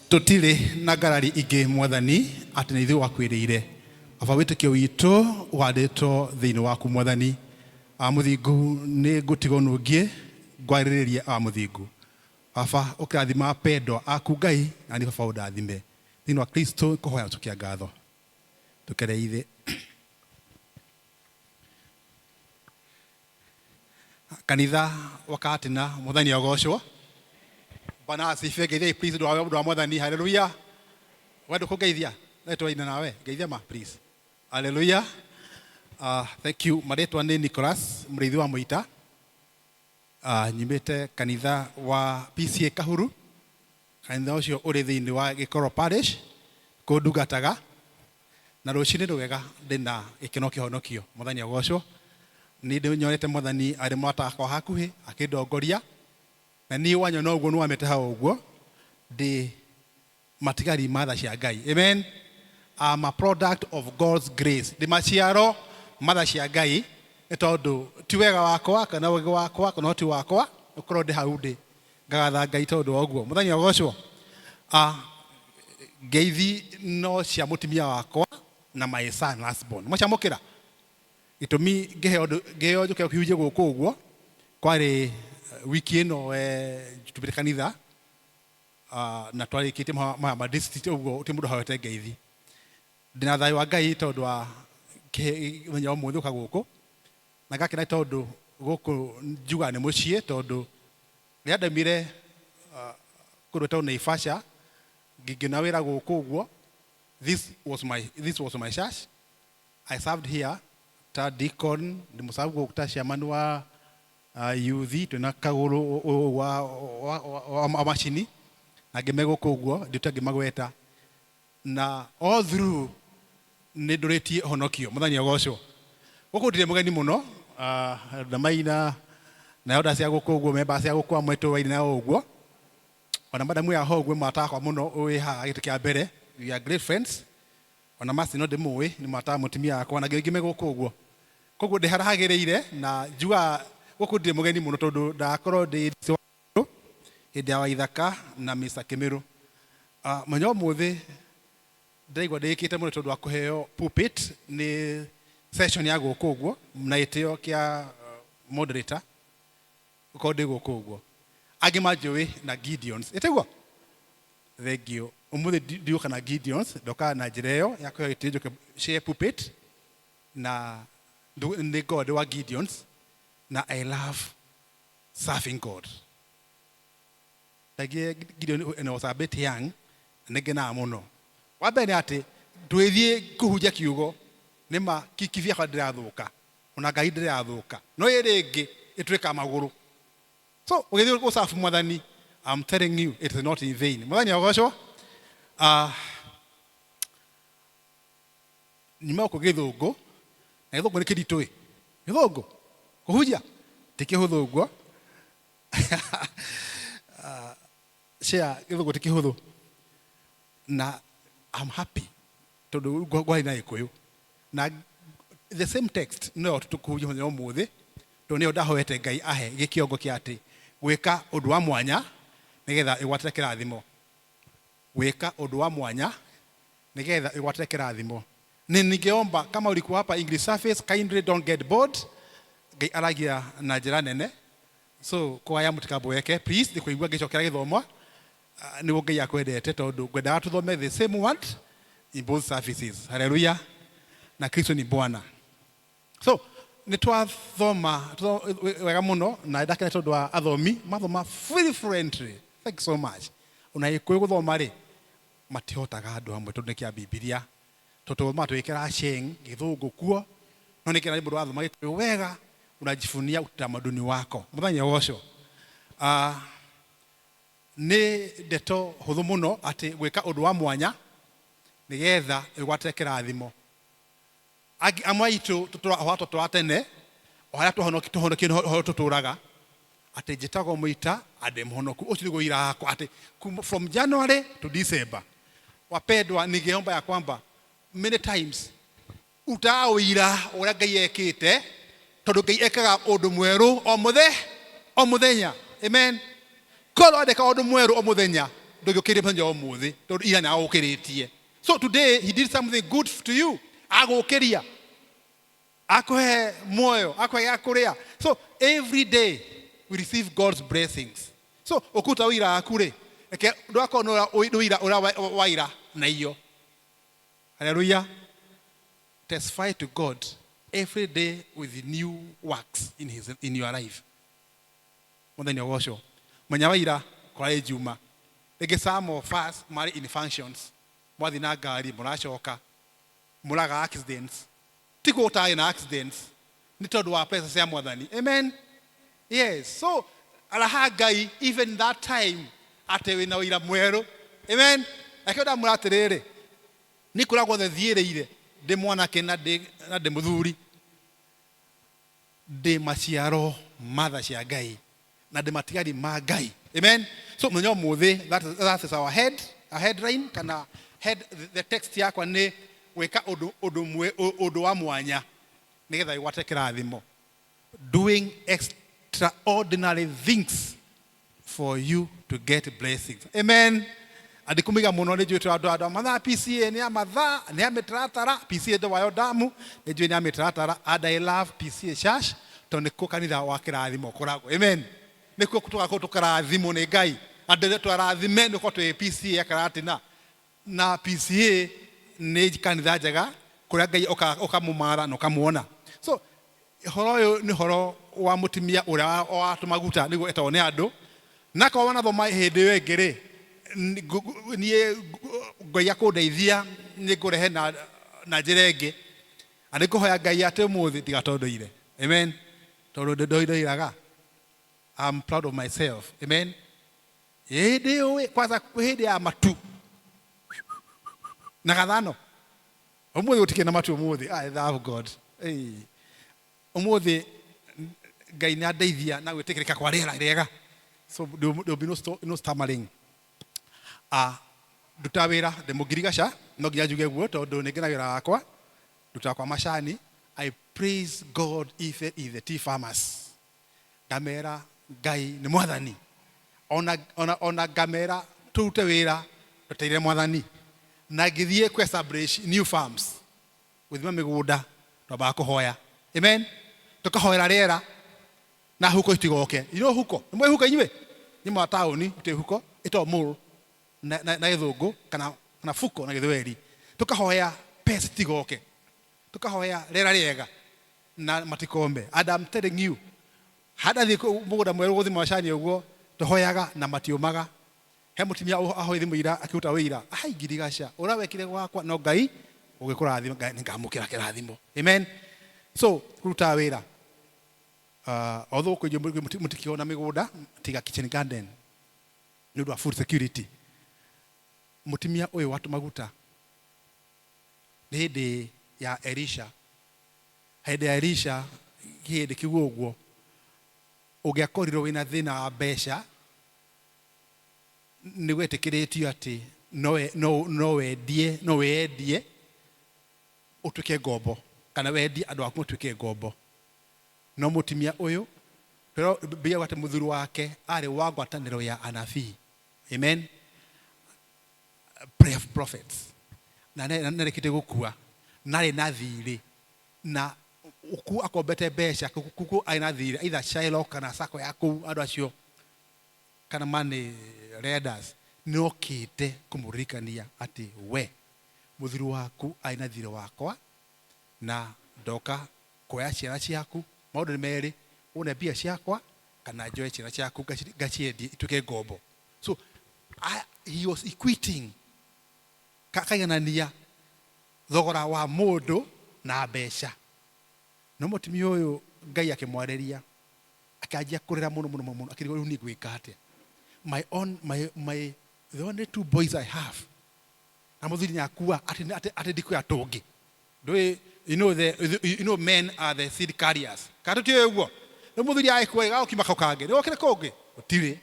Tũtirĩ na ngarari ingĩ Mwathani, atĩ nĩ ithuĩ wakuĩrĩire. Baba wĩtĩkio witũ ũhandĩtwo thĩinĩ waku Mwathani. Awa Mũthingu nĩ ngũtigwo nũngiĩ ngwarĩrĩrie Awa Mũthingu. Baba ũkĩrathima apendwa aku Ngai na niĩ Baba ũndathime. Thĩinĩ wa Kristo kũhoya gũcokia ngatho. Tũkereithe. Kanitha wa Katina Mwathani agocwo. Bwana asifiwe. Ngeithiai please ũndũ wa Mwathani. Haleluya. We ndũkũngeithia? No twaina nawe. Ngeithia ma please. Haleluya. Thank you. Marĩtwa nĩ Nicholas Mũrĩithi wa Mũita. Nyumĩte kanitha wa PCA Kahuru. Kanitha ũcio ũrĩ thĩinĩ wa Gĩkoro Parish, kũu ndungataga. Na rũcinĩ rwega ndĩna gĩkeno kĩhonokio. Mwathani agocwo. Nĩ ndĩnyonete Mwathani arĩ mũrata wakwa wa hakuhĩ akĩndongoria. Na niĩ wanyona ũguo nĩwamĩte hau ũguo, ndĩ matigari ma tha cia Ngai. Amen. I'm a product of God's grace. Ndĩ maciaro ma tha cia Ngai nĩ tondũ ti wega wakwa kana ũgĩ wakwa kana ũhoti wakwa ũkorwo ndĩ hau ndĩ. Ngagatha Ngai tondũ wa ũguo. Mwathani agocwo. Ah, ngeithi no cia mũtumia wakwa na my son last born. Mwacamũkĩra? Gĩtũmi ngĩheo ngĩheo njũke kĩhunjie gũkũ ũguo kwarĩ wiki ĩno tumĩte kanitha na twarĩkĩtie maya ma district ũguo gũtirĩ mũndũ ahoete ngeithi. Ndĩna thayũ wa Ngai tondũ wa mũthenya wa ũmũthĩ gũka gũkũ na ngakena tondũ gũkũ njugaga nĩ mũciĩ tondũ rĩrĩa ndaumire kũndũ gwĩtagwo Naivasha ngĩona wĩra gũkũ ũguo this was my church. I served here ta deacon, ndĩmũserve gũkũ ta chairman wa youth, twĩna kagũrũ wa, wa, wa, wa macini na angĩ me gũkũ ũguo ndĩte ngĩmagweta na all through nĩ ndũrĩtie ũhonokio. Mwathani agocwo. Gũkũ ndirĩ mũgeni mũno, ndamaina na elder cia gũkũ ũguo, member cia gũkũ amwe tũwaine nao ũguo. Ona madamu ya ho ũguo mũrata wakwa mũno wĩ haha gĩtĩ kĩa mbere, we are great friends. Ona Mercy no ndĩmũĩ, nĩ mũrata wa mũtumia wakwa na angĩ aingĩ me gũkũ ũguo. Koguo ndĩ harĩa hagĩrĩire na njugaga gũkũ ndirĩ mũgeni mũno tondũ ndakorwo ndĩ hĩndĩ ya Waithaka na Mr. Kĩmĩrũ. Mũthenya wa ũmũthĩ ndĩraigua ndĩĩkĩte mũno tondũ wa kũheo pulpit nĩ session ya gũkũ ũguo na gĩtĩo kĩa moderator gũkorwo ndĩ gũkũ ũguo. Angĩ manjũĩ na Gideons, ĩtiguo? Thank you. Ũmũthĩ ndigũka na Gideons, ndoka na njĩra ĩyo ya kũheo gĩtĩo njũke share pulpit na nĩ ngoragwo ndĩ wa Gideons na I love serving God. Ndaigire Gideon when I was a bit young, na nĩ ngenaga mũno. Wa mbere nĩ atĩ ndũgĩthiĩ kũhunjia kiugo nĩ ma kibi yakwa ndĩrathũka, ona ngari ndĩrathũka, no ĩrĩ ĩngĩ ĩtwĩkaga magũrũ. So ũgĩthiĩ gũcabu Mwathani, I'm telling you it is not in vain. Mwathani agocwo. Nyuma gũkũ gĩthũngũ, na gĩthũngũ nĩ kĩritũ ĩ. Gĩthũngũ kũhunjia ti kĩhũthũ ũguo. Share gĩthũngũ ti kĩhũthũ. Na I'm happy tondũ ngwarĩ na Gĩkũyũ. Na the same text no tũkũhunjia mũthenya wa ũmũthĩ tondũ nĩyo ndahoete Ngai ahe gĩkĩongo kĩa atĩ gwĩka ũndũ wa mwanya nĩgetha ĩgwatĩre kĩrathimo. Gwĩka ũndũ wa mwanya nĩgetha ĩgwatĩre kĩrathimo. Nĩ ningeomba kama ulikuwa hapa English service, kindly don't get bored. Ngai aragia na njĩra nene. So kwaya mũtikamboeke please, nĩ kũigua ngĩcokera gĩthomo nĩguo Ngai akwendete tondũ ngwendaga tũthome the same word in both services. Hallelujah. Na Kristo ni Bwana. So nĩ twathoma wega mũno na ndakena tondũ wa athomi mathoma very fluently. Thank you so much. Ona Gĩkũyũ gũthoma rĩ matihotaga andũ amwe tondũ nĩ kĩa Bibilia. Tondũ tũthomaga tũgĩkĩra sheng gĩthũngũ kuo no nĩ kĩra mũndũ wathoma Gĩkũyũ wega unajivunia utamaduni wako. Mũthenya ũcio nĩ ndeto hũthũ mũno atĩ gwĩka ũndũ wa mwanya nĩgetha ĩgwatĩre kĩrathimo. Angĩ amwe aitũ tũtũraga ũhoro tũtũraga tene, o harĩa tũhonokio nĩho tũtũraga, atĩ njĩtagwo mũita na ndĩ mũhonoku. Ũcio nĩguo ũira wakwa atĩ from January to December. Wapendwa, ningeomba ya kwamba many times utaga ũira ũrĩa Ngai ekĩte, tondũ Ngai ekaga ũndũ mwerũ o mũthenya. Amen. Korwo andĩka ũndũ mwerũ o mũthenya, Ndũngĩũkĩrire mũthenya wa ũmũthĩ tondũ ira nĩ agũkĩrĩtie. So today he did something good to you, agũkĩria, akũhe muoyo, akũhe gĩa kũrĩa. So every day we receive God's blessings. So ũkũruta ũira waku rĩ, reke ndũgakorwo nĩ ũira ũrĩa waira na iyo. Hallelujah. Testify to God every day with new works in your life. Mũthenya ũgocwo. Mũthenya wa ira kwarĩ Juma. Rĩngĩ some of us marĩ in functions. Mwathiĩ na ngari mũracoka mũraga accidents. Ti kuo gũtarĩ na accidents. Nĩ tondũ wa presence ya Mwathani. Amen. Yes. So araha Ngai even that time atĩ wĩna ũira mwerũ. Amen. Akĩo ndamwĩra atĩrĩrĩ, nĩ kũrĩa guothe thiĩrĩire ndĩ mwanake na ndĩ mũthuri, ndĩ maciaro ma tha cia Ngai na ndĩ matigari ma Ngai. Amen. So mũthenya ũmũthĩ, that is our head, a headline kana head, the text yakwa nĩ gwĩka ũndũ wa mwanya nĩgetha ĩgwate kĩrathimo. Doing extraordinary things for you to get blessings. Amen. Andikumiga muno nĩ njũĩ andũ a mathaa PCA nĩ a mathaa, nĩ a mĩtaratara. PCA ndĩ wayo damu nĩ njũĩ nĩ a mĩtaratara, and I love PCA Church tondũ nĩkuo kanitha wa kĩrathimo ũkoragwo. Amen. Nĩkuo tũgakorwo tũkarathimwo nĩ Ngai. Andũ twarathime nĩ gũkorwo twĩ PCA ya Karatina. Na PCA nĩ kanitha njega kũrĩa Ngai ũkamũmara na ũkamuona. So ũhoro ũyũ nĩ ũhoro wa mũtumia ũrĩa wa tũmaguta nĩguo etagwo nĩ andũ. Na korwo wanathoma hĩndĩ ĩyo ĩngĩ rĩ, niĩ Ngai akũndeithia nĩ ngũrehe na njĩra ĩngĩ. Na nĩ ngũhoya Ngai atĩ ũmũthĩ ndigatondoire. Amen. Tondũ ndoiraga. I'm proud of myself. Amen. Hĩndĩ ĩyo kwanza hĩndĩ ya matu na gathano. Ũmũthĩ gũtikĩrĩ na matu ũmũthĩ. I love God. Hey. Ũmũthĩ Ngai nĩ andeithia na gwĩtĩkĩrĩka kwa rĩera rĩega. So there will be no stammering. Nduta wĩra ndĩ mũngirigaca, no nginya njuge guo tondũ nĩ ngena wĩra wakwa. Ndutaga kwa macani. I praise God even in the tea farmers. Ngamera Ngai nĩ mwathani. Ona ngamera tũrute wĩra tũteire mwathani. Na ngĩthiĩ kũ establish new farms, gũthima mĩgũnda, twambaga kũhoya. Amen. Tũkahoera rĩera na huko itigoke. You know huko? Nĩ mũĩ huko inyuĩ? Nĩ mwa taũni gũtirĩ huko, ĩtagwo mole na gĩthũngũ kana fuko na gĩthweri. Tũkahoya pest itigoke. Tũkahoya rĩera rĩega na matikome. And I'm telling you, handathiĩ mũgũnda mwerũ gũthima macani ũguo, tũhoyaga na matiũmaga. He mũtumia ahoe thimũ ira akĩruta wĩira, ai ngirigaca ũrĩa wekire gwakwa no Ngai ũgĩkũrathima, Ngai nĩngamũkĩra kĩrathimo. Amen. So kũruta wĩra, although kũ inyuĩ mũtikĩona mĩgũnda tiga kitchen garden nĩ ũndũ wa food security. Mũtumia ũyũ wa tũmaguta nĩ hĩndĩ ya Elisha. Hĩndĩ ya Elisha kĩhĩndĩ kĩu ũguo ũngĩakorirwo wĩna thĩna wa mbeca, nĩ gwetĩkĩrĩtio atĩ no wendie ũtuĩke ngombo kana wendie andũ aku matuĩke ngombo. No mũtumia ũyũ pero Biblia atĩ mũthuri wake arĩ wa ngwatanĩro ya anabii. Amen. Prayer of prophets. Na nĩarĩkĩtie gũkua, narĩ na thirĩ, na ku akombete mbeca kuku arĩ na thirĩ either Shiloh kana sacco ya kũu andũ acio kana money lenders nĩokĩte kũmũririkania atĩ we mũthuri waku arĩ na thirĩ wakwa na ndoka kuoya ciana ciaku. Maũndũ nĩ merĩ, une mbia ciakwa kana njoe ciana ciaku ngaciendie ituĩke ngombo. So he was equating, kaiganania thogora wa mũndũ na mbeca. No mũtumia ũyũ Ngai akĩmwarĩria, akĩanjia kũrĩra mũno mũno mũno, akĩrigwo rĩu niĩ ngwĩka atĩa. My own my my the only two boys I have, na mũthuri nĩ akua, atĩ ndikuoya tũngĩ. Ndũĩ, you know men are the seed carriers, kana tũtiũĩ ũguo? Rĩu mũthuri agĩkua gagũkiuma kau kangĩ nĩ gokĩre kũngĩ gũtirĩ.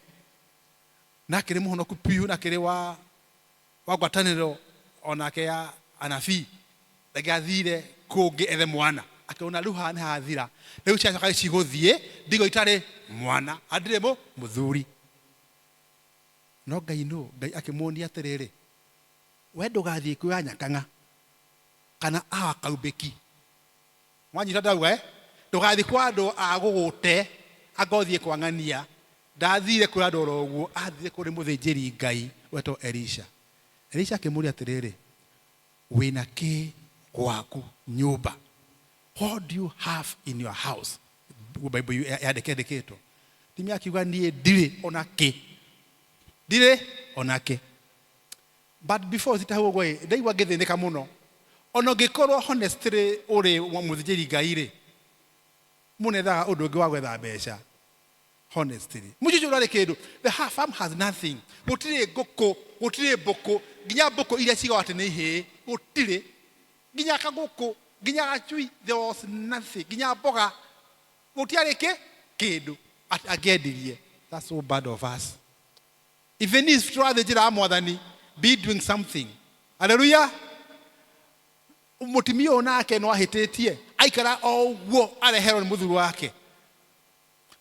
Na akĩrĩ mũhonoku biũ, na akĩrĩ wa ngwatanĩro onake ya anabii, ndangĩathire kũngĩ ethe mwana. Akĩona rĩu haha nĩ hathira, rĩu ciana ciakwa cigũthiĩ ndigo itarĩ mwana, andirĩ mũthuri. No Ngai nũ? Ngai akĩmuonia atĩrĩrĩ, we ndũgathiĩ kwĩ Wanyakang'a kana awa Kaumbĩki. Mwanyita ndauga eh? Ndũgathiĩ kwa andũ a gũgũte anga ũthiĩ kwa ng'ania. Ndathire kwĩ andũ oro ũguo, athire kũrĩ mũthĩnjĩri Ngai wetwo Elisha. Elisha akĩmũria atĩrĩrĩ, wĩna kĩ gwaku nyũmba? What do you have in your house? Bible yandĩkĩtwo. Timia akiuga niĩ ndirĩ ona kĩ. Ndirĩ ona kĩ. But before thite hau ũguo ĩ, ndaigua ngĩthĩnĩka mũno. Ona ũngĩkorwo honestly ũrĩ mũthĩnjĩri Ngai rĩ, mũnethaga ũndũ ũngĩ wa gwetha mbeca. Honestly. Mũciĩ ũcio ndwarĩ kĩndũ. The farm has nothing. Gũtirĩ ngũkũ, gũtirĩ mbũkũ, nginya mbũkũ iria cigagwo atĩ nĩ ihĩĩ, gũtirĩ. Nginya kagũkũ, nginya gacui, there was nothing. Nginya mboga, gũtiarĩ kĩ kĩndũ atĩ angĩendirie. That's so bad of us. Even if tũrathiĩ njĩra ya Mwathani, be doing something. Hallelujah. Mũtumia ũyũ nake no ahĩtĩtie, aikara o ũguo areherwo nĩ mũthuri wake.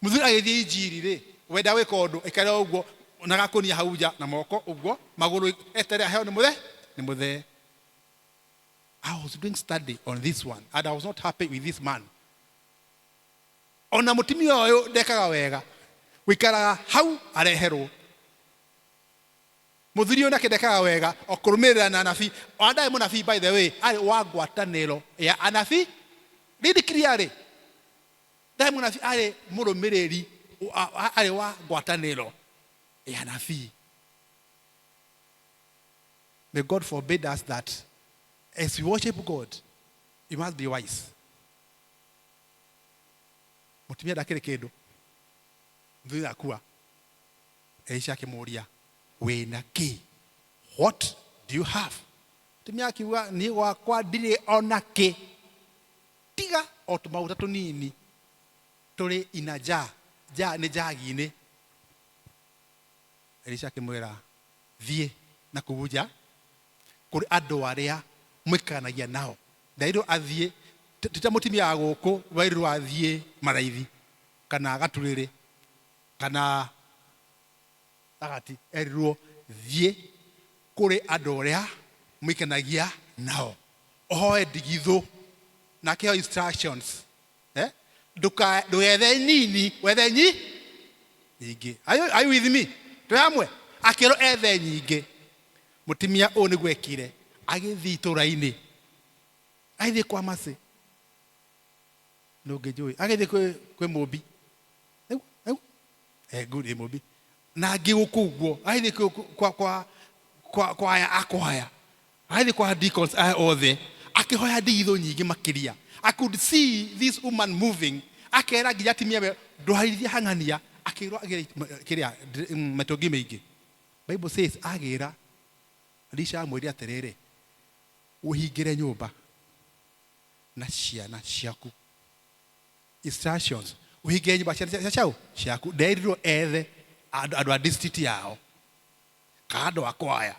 Mũthuri agĩthiĩ injiri rĩ, wenda gwĩka ũndũ, aikare o ũguo na gakũnia hau nja na moko ũguo, magũrũ eterere aheo nĩ mũthee, nĩ mũthee. I was doing study on this one and I was not happy with this man. Ona mũtumia ũyũ ndekaga wega, gũikaraga hau areherwo. Mũthuri ũyũ nake ndekaga wega, o kũrũmĩrĩra na anabii. Ona ndarĩ mũnabii by the way, arĩ wa ngwatanĩro ya anabii. Read clearly. Ndarĩ mũnabii, arĩ mũrũmĩrĩri, arĩ wa ngwatanĩro ya anabii. May God forbid us that as we worship God, you must be wise. Mũtumia ndakĩrĩ kĩndũ, mũthuri akua. Elisha akĩmũria, wĩna kĩ? What do you have? Mũtumia akiuga, niĩ gwakwa ndirĩ ona kĩ, tiga o tũmaguta tũnini tũrĩ ina jar. Jar nĩ njagi-inĩ. Elisha akĩmwĩra, thiĩ na kũu nja kũrĩ andũ arĩa mũikaranagia nao. Nderirwo athiĩ, ti ta mũtumia wa gũkũ werirwo athiĩ Maraithi kana Gaturĩrĩ kana Thagati. Erirwo thiĩ kũrĩ andũ arĩa mũikaranagia nao, ũhoe ndigithũ, na akĩheo instructions. Ndũgethe nini, wethe nyingĩ. Are you with me? Twĩ hamwe? Akĩrwo ethe nyingĩ. Mũtumia ũyũ nĩguo ekire, agĩthiĩ itũũra-inĩ, agĩthiĩ kwa Mercy, nũ ũngĩ njũĩ, agĩthiĩ kwĩ Mũmbi, good, ĩ Mũmbi, na angĩ gũkũ ũguo, agĩthiĩ kwa aya akwaya, agĩthiĩ kwa deacons aya othe, akĩhoya ndigithũ nyingĩ makĩria. I could see this woman moving, akera nginya atumia we, ndwarithie hang'ania, akĩrwo agĩre kĩrĩa mĩtũngi mĩingĩ. Bible says agĩra Elisha amwĩrire atĩrĩrĩ, ũhingĩre nyũmba na ciana ciaku. Instructions, ũhingĩre nyũmba ciana ciao ciaku. Nderirwo ethe andũ a district yao, kana andũ a kwaya,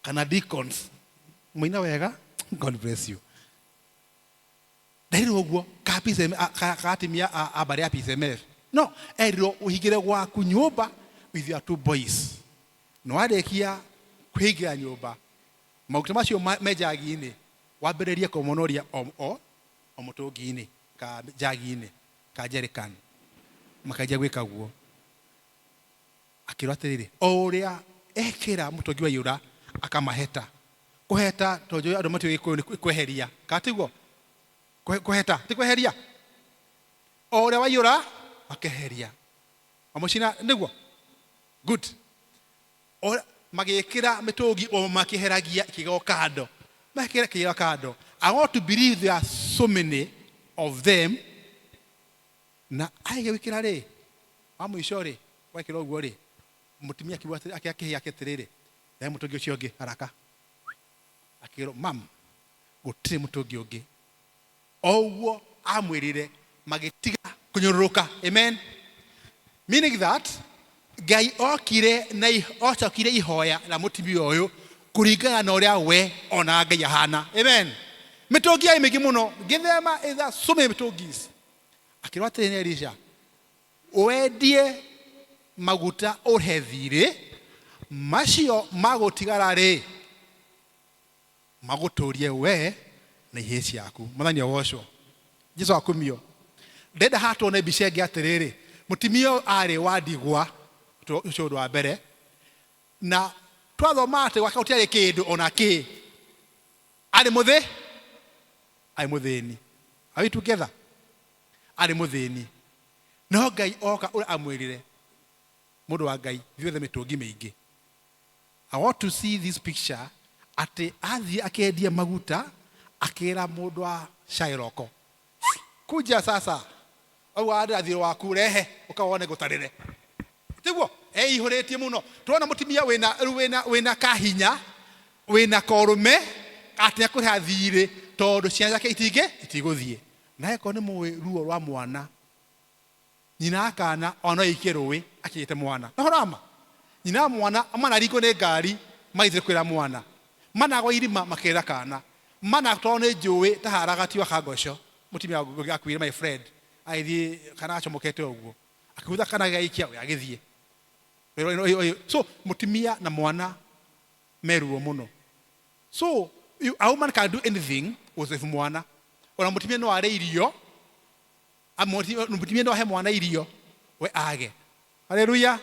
kana deacons. Mũina wega, God bless you. Nderirwo ũguo, ka PCM, ka atumia a mbarĩ ya PCMF. No, erirwo ũhingĩre gwaku nyũmba with your two boys. Na warĩkia kũhingĩra nyũmba, maguta macio me njagi-inĩ, wambĩrĩrie kũmonoria o mũtũngi-inĩ, ka njagi-inĩ, ka jerrycan. Makanjia gwĩka guo. Akĩrwo atĩrĩrĩ, o ũrĩa ekĩra mũtũngi waiyũra, akamaheta. Kũheta, tondũ njũĩ andũ matiũĩ Gĩkũyũ nĩ kweheria. Kana tiguo? Kũheta, ti kweheria? O ũrĩa waiyũra, makeheria. Wamũcina, nĩguo? Good. O, magĩkĩra mĩtũngi o makĩheragia ĩkĩgwo kando. Makĩra kĩgwa kando. I want to believe there are so many of them. Na arĩkia gwĩkĩra rĩ, wa mũico rĩ, wekĩra ũguo rĩ, mũtumia akiuga atĩrĩ, akĩoya kĩhĩ gĩake atĩrĩrĩ, rehe mũtũngi ũcio ũngĩ haraka. Akĩrwo, mam, gũtirĩ mũtũngi ũngĩ. O ũguo amwĩrire, magĩtiga kũnyũrũrũka. Amen. Meaning that Ngai okire na ocokire ihoya la mũtumia ũyũ kũringana na ũrĩa we onaga Ngai ahana. Amen. Mĩtũngi yarĩ mĩingĩ mũno, ngĩthema there are so many mĩtũngis. Akĩrwo atĩrĩ nĩ Elisha, wendie maguta ũhe thirĩ, Macio magũtigara rĩ, magũtũrie we na ihĩĩ ciaku. Mwathani agocwo. Jesu akumio. Ndenda haha tuone mbica ĩngĩ atĩrĩrĩ, mũtumia ũyũ arĩ wa ndigwa, ũcio ũndũ wa mbere, na twathoma atĩ gwake gũtiarĩ kĩndũ ona kĩ, arĩ mũthĩ, arĩ mũthĩni. Are we together? Arĩ mũthĩni. No Ngai oka ũrĩa amwĩrire, mũndũ wa Ngai, thiĩ wethe mĩtũngi mĩingĩ. I want to see this picture atĩ athiĩ akĩendia maguta akĩra mũndũ wa Shylock, kuja sasa, auga ndĩra thiĩ waku rehe ũkawone ngũtarĩre. Tiguo eihũrĩtie mũno. Tũrona mũtumia wĩna rĩu wĩna wĩna kahinya wĩna korũme atĩ akũrĩha thirĩ tondũ ciana ciake itingĩ itigũthiĩ. Na angĩkorwo nĩ mũĩ ruo rwa mwana, nyina wa kana ona no aikie rũĩ akinyĩte mwana. Nĩ ũhoro wa ma. Nyina wa mwana manaringwo nĩ ngari magĩthiĩ kwĩra mwana. Managwa irima makĩra kana. Manatwarwo nĩ njũĩ ta haragati wa Kangoco. Mũtumia akuire my friend agĩthiĩ kana acomokete ũguo. Akĩgũtha kana agĩgaikia we agĩthiĩ. So mũtumia na mwana me ruo mũno. So you, a woman can do anything gũsave mwana. Ona mũtumia no arĩe irio, mũtumia no ahe mwana irio we age. Haleluya.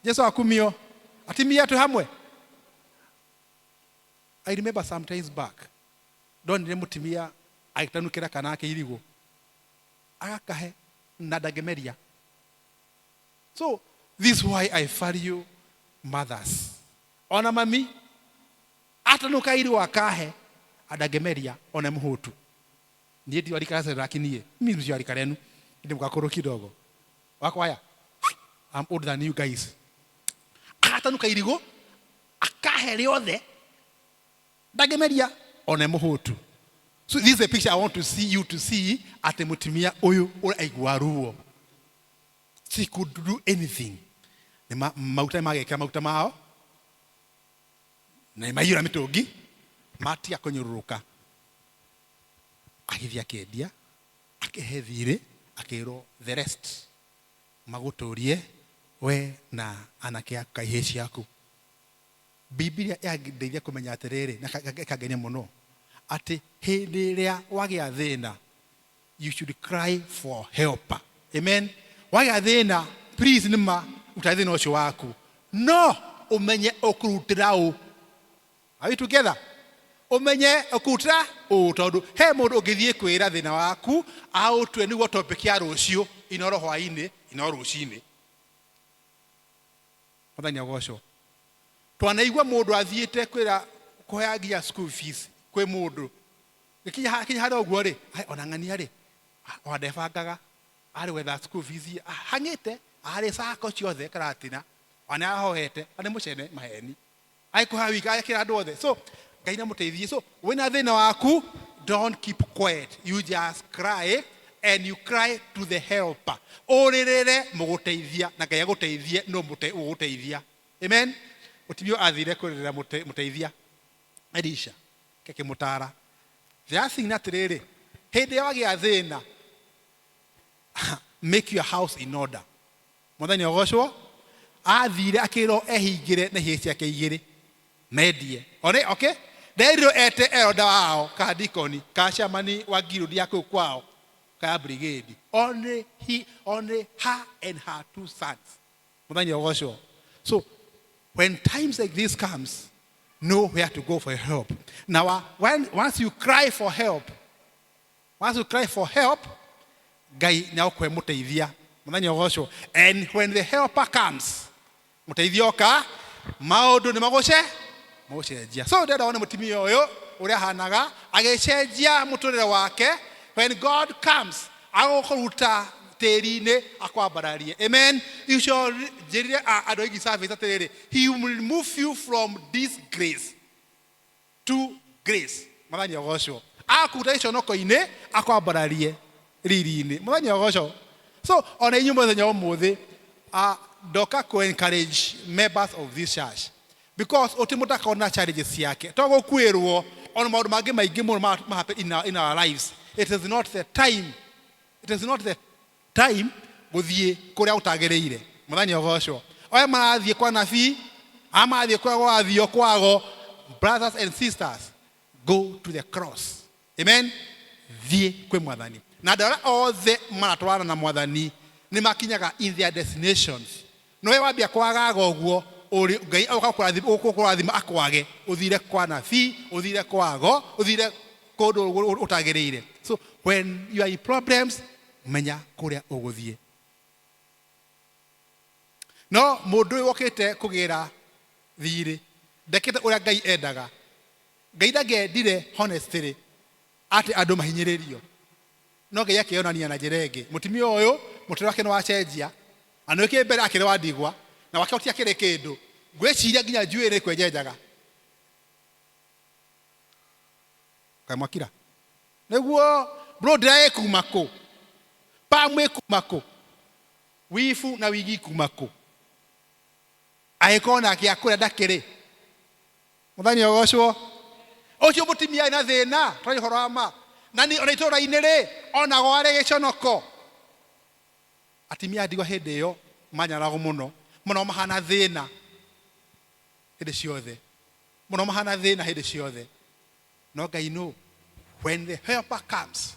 Jesu akumio. Atimia twĩ hamwe. I remember some times back ndonire mũtumia agĩtanukĩra kana ake irigũ agakahe na ndangĩmeria. So this is why I value mothers. Ona mami atanuka irigũ akahe ndangĩmeria ona mũhũtu. Niĩ ndiwa rika rĩa niĩ mimi sio rika renu ndi mkakũrũ kidogo wakwaya. I'm older than you guys. Agatanuka irigũ akahe rĩothe ndangĩmeria ona mũhũtu. So this is a picture I want to see you to see atĩ mũtumia ũyũ ũrĩa aigua ruo. She could do anything. Nĩ maguta nĩ magekĩra maguta mao na nĩmaiyũra mĩtũngi matiga kũnyũrũrũka. Agĩthiĩ akĩendia akĩhe thirĩ akĩrwo the rest magũtũrie we na anake aku ka ihĩĩ ciaku. Bibilia yandeithia kũmenya atĩrĩrĩ na ĩkangenia mũno atĩ hĩndĩ ĩrĩa wagĩa thĩna you should cry for help. Amen. Wagĩa thĩna, please nĩma ruta thĩna ũcio waku no ũmenye ũkũrutĩra ũ. Are we together? Ũmenye ũkũrutĩra ũ tondũ he mũndũ ũngĩthiĩ kwĩra thĩna waku aũtue nĩguo topic ya rũciũ inoro hwainĩ inoro rũcinĩ. Mwathani agocwo. Twanaigua mũndũ athiĩte kwĩra kũhoya nginya school fees kwĩ mũndũ gĩkinya kinya harĩa ũguo rĩ, ona ng'ania rĩ, ona ndebangaga arĩ gwetha school fees hang'ĩte arĩ sacco ciothe Karatina ona nĩ ahoete na nĩ mũcene maheni agĩkũhoya wika agĩkĩra andũ othe. So Ngai namũteithie. So wĩna thĩna waku, don't keep quiet, you just cry and you cry to the helper. Ũrĩrĩre mũgũteithia na Ngai agũteithie no ũgũteithia. Amen. Mũtumia ũyũ athire kũrĩrĩra mũteithia Elisha kĩmũtara. The other thing nĩ atĩrĩrĩ, hĩndĩ ĩrĩa wagĩa thĩna, make your house in order. Mwathani agocwo. Athire akĩrwo ehingĩre na ihĩĩ ciake igĩrĩ mendie one. Okay, nderirwo ete elder wao ka dikoni ka chairman wa guild ya kũu kwao ka brigade. Only he, only her and her two sons. Mwathani agocwo. So when times like this comes, know where to go for help. Now when once you cry for help, once you cry for help, Ngai nĩ agũkũhe mũteithia. Mwathani agocwo. And when the helper comes, mũteithia oka, maũndũ nĩ magũce magũcenjia. So ndĩrenda wone mũtumia ũyũ ũrĩa ahanaga agĩcenjia mũtũrĩre wake. When God comes, agũkũruta tĩri-inĩ akwambararie. Amen. Icio njĩrire andũ aingĩ service atĩrĩrĩ, he will remove you from disgrace to grace. Mwathani agocwo. Akuruta gĩconoko-inĩ akwambararie riri-inĩ. Mwathani agocwo. So ona inyuĩ mũthenya ũmũthĩ ndoka kũ encourage members of this church because ũti mũtakona challenges ciake to gũkuĩrwo ona maũndũ mangĩ maingĩ mũno ma happen in our lives. It is not the time, it is not the time gũthiĩ kũrĩa gũtagĩrĩire. Mwathani agocwo. Aya marathiĩ kwa nabii. Amathiĩ kũrĩa gwathio kwago. Brothers and sisters, go to the cross. Amen. Thiĩ kwĩ Mwathani. Na andũ arĩa othe maratwarana na Mwathani nĩ makinyaga in their destinations. No we wambia kwagaga ũguo, ũrĩ Ngai agoka gũkũrathima akwage, ũthire kwa nabii, ũthire kwago, ũthire kũndũ ũtagĩrĩire. So when you are in problems, menya kũrĩa ũgũthiĩ. No mũndũ ũyũ wokĩte kũgĩra thirĩ ndekĩte ũrĩa Ngai endaga. Ngai ndangĩendire honestly atĩ andũ mahinyĩrĩrio. No Ngai akĩyonania na njĩra ĩngĩ. Mũtumia ũyũ mũtũrĩre wake nĩ wacenjia. Na nĩ kĩ mbere akĩrĩ wa ndigwa na gwake gũtiakĩrĩ kĩndũ. Ngwĩciria nginya njuĩrĩ nĩ kwenjenjaga. Kaĩ mwakira? Nĩguo bro ndĩra ĩkuma kũ? Pamu ĩkuma kũ? Wibu na wigi ikuma kũ? Angĩkorwo nake akũrĩa ndakĩrĩ. Mwathani agocwo. Ũcio mũtumia arĩ na thĩna, twaria ũhoro wa ma. Na nĩ ona itũũra-inĩ rĩ, onagwo arĩ gĩconoko. Atumia a ndigwa hĩndĩ ĩyo manyararagwo mũno, mũno mahana thĩna hĩndĩ ciothe. Mũno mahana thĩna hĩndĩ ciothe. No Ngai nũ, when the helper comes,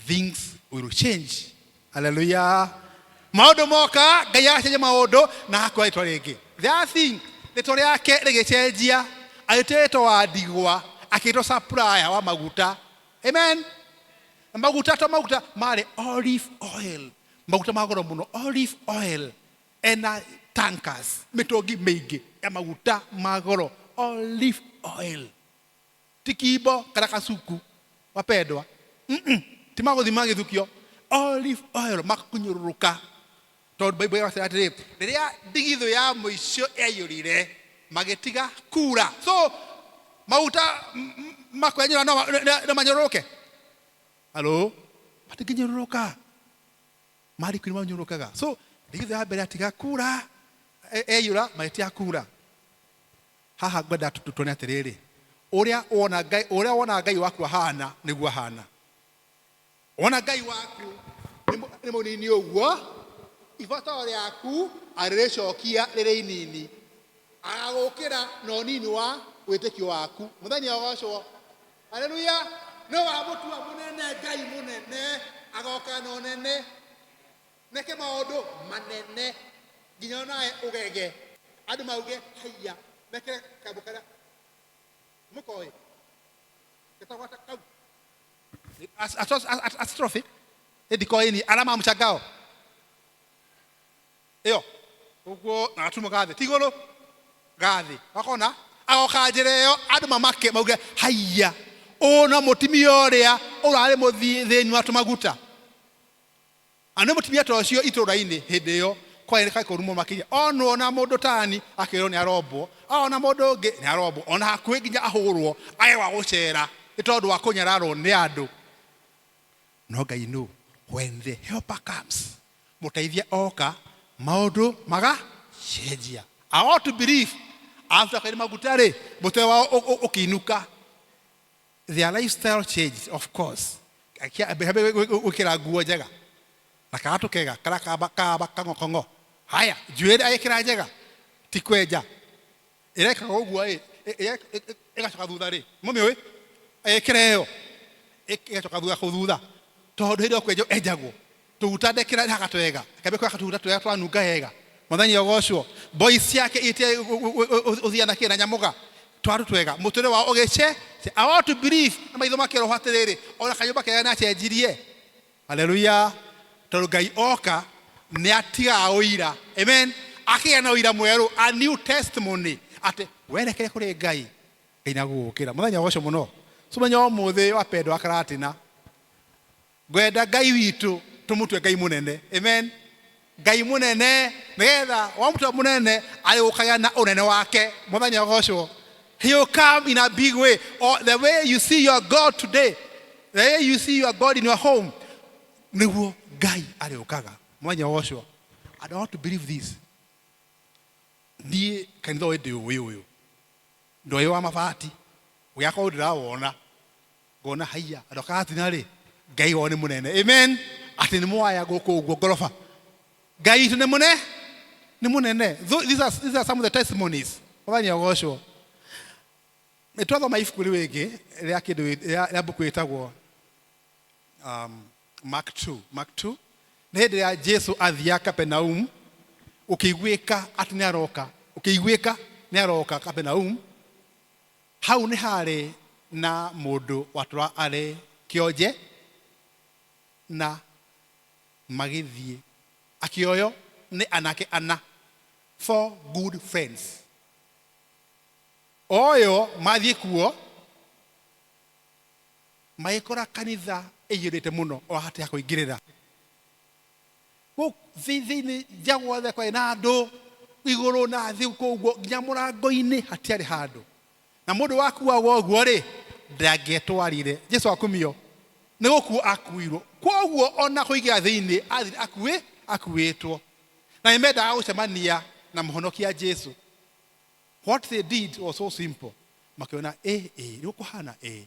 things will change. Hallelujah. Maũndũ moka, Ngai agacenjia maũndũ na agakuoya rĩtwa rĩngĩ. The other thing, rĩtwa rĩake rĩgĩcenjia, agĩtĩtwo wa ndigwa, akĩtwo supplier wa maguta. Amen. Na maguta to maguta marĩ olive oil, maguta ma goro mũno, olive oil ena tankers, mĩtũngi mĩingĩ ya maguta ma goro, olive oil. Ti kimbo kana kasuku wapendwa, ti magũthima gĩthukio, olive oil makũnyũrũrũka. Tondũ Bible ĩratwĩra atĩrĩ, rĩrĩa ndigithũ ya mũico yaiyũrire, magĩtiga kura. So maguta makwenyũra no manyũrũrũke? Halo? Matingĩnyũrũrũka. Marĩ kuo nĩ manyũrũrũkaga. So ndigithũ ya mbere yatiga kura, yaiyũra magĩtiga kura. Haha ngwenda tuone atĩrĩrĩ, ũrĩa wona Ngai, ũrĩa wona Ngai waku ahana nĩguo ahana. Wona Ngai waku nĩ mũnini ũguo, ibataro rĩaku arĩrĩcokia rĩrĩ inini. Agagũkĩra na ũnini wa wĩtĩkio waku. Mũthenya ũgocwo. Haleluya. No wamũtua mũnene, Ngai mũnene, agoka na ũnene. Meke maũndũ manene nginya onawe ũgege. Andũ mauge haiya, mekĩre kambũ karĩa mũkoĩ getagwo kau atrophy ndikoĩ ni alama ya mshangao ĩyo ũguo na gatumo ga thĩ ti igũrũ ga thĩ wakona agoka njĩra ĩyo andũ mamake mauge haiya ũũ no mũtumia ũrĩa ũrarĩ mũthĩni wa tũmaguta. Na nĩ mũtumia ta ũcio itũũra-inĩ hĩndĩ ĩyo kwarĩ na kũrumwo makĩria. Onwo na mũndũ tani akerwo nĩ arombwo, ona mũndũ ũngĩ nĩ arombwo, ona hakuhĩ nginya ahũrwo age gwa gũcera nĩ tondũ wa kũnyararwo nĩ andũ. No Ngai nũ? When the helper comes, mũteithia oka, maũndũ magacenjia. I want to believe after kwenye maguta rĩ, mũtwe wao ũkĩinũka. Their lifestyle changed, of course. Gwĩkĩra nguo njega na karatũ kega karĩa kaba kaba kang'okong'o. Haya, njuĩrĩ agĩkĩra njega, ti kwenja. Ĩrekaga ũguo ĩ, ĩgacoka thutha rĩ, mũmĩũĩ? Agĩkĩra ĩyo, ĩgacoka thutha kũu thutha. Tondũ hĩndĩ ĩyo kwenjwo enjagwo. Tũguta ndekĩra haha twega, akĩambia kwĩhaka tũguta twega twanunga wega. Mwathani agocwo. Boys ciake itia ũthia na kĩ na nyamũga. Twarũ twega. Mũtũrĩre wao ũgĩce. I want to believe na maitho make roho atĩrĩrĩ, ona kanyũmba kega nĩ acenjirie. Haleluya. Tondũ Ngai oka nĩ atigaga ũira. Amen. Akĩgĩa na ũira mwerũ, a new testimony atĩ werekere kũrĩ Ngai, Ngai nĩ agũgũkĩra. Mwathani agocwo mũno. So mũthenya wa ũmũthĩ wapendwa wa Karatina, Ngwenda Ngai witũ tũmũtue Ngai mũnene. Amen. Ngai mũnene nĩgetha wamũtua mũnene arĩgũkagia na ũnene wake. Mwathani agocwo. He will come in a big way. Or the way you see your God today, the way you see your God in your home, nĩguo Ngai arĩũkaga. Mwathani agocwo. I don't want to believe this. Niĩ kanitha ũyũ ndĩũĩ ũyũ. Ndoĩ wa mabati. Ũgĩaka ũyũ ndĩrawona. Ngona haiya andũ a Karatina rĩ, Ngai wao nĩ mũnene. Amen. Atĩ nĩ mwaya gũkũ ũguo ngoroba. Ngai witũ nĩ mũne. Nĩ mũnene. These are some of the testimonies. Mwathani agocwo. Nĩ twathoma ibuku rĩu rĩngĩ rĩa kĩndũ rĩa mbuku ĩtagwo Mark 2. Mark 2 nĩ hĩndĩ ya Jesu athiaga Kapenaum, ũkĩiguĩka atĩ nĩ aroka, ũkĩiguĩka nĩ aroka Kapenaum. Hau nĩ harĩ na mũndũ watũra arĩ kĩonje na magĩthiĩ akĩoyo nĩ anake ana, four good friends. Oyo mathiĩ kuo magĩkora kanitha ĩiyũrĩte mũno o hatirĩ ha kũingĩrĩra. Thĩinĩ nja guothe kwarĩ na andũ igũrũ na thĩ kũu nginya mũrango-inĩ hatiarĩ handũ. Na mũndũ wakuagwo ũguo rĩ, ndangĩetwarire. Jesu akumio nĩ gũkuo akuirwo. Kwoguo ona kũingĩra thĩinĩ athire akuĩtwo. Na nĩ mendaga gũcemania na mũhonokia Jesu. What they did was so simple. Makiona ĩ ĩ rĩu kũhana ĩ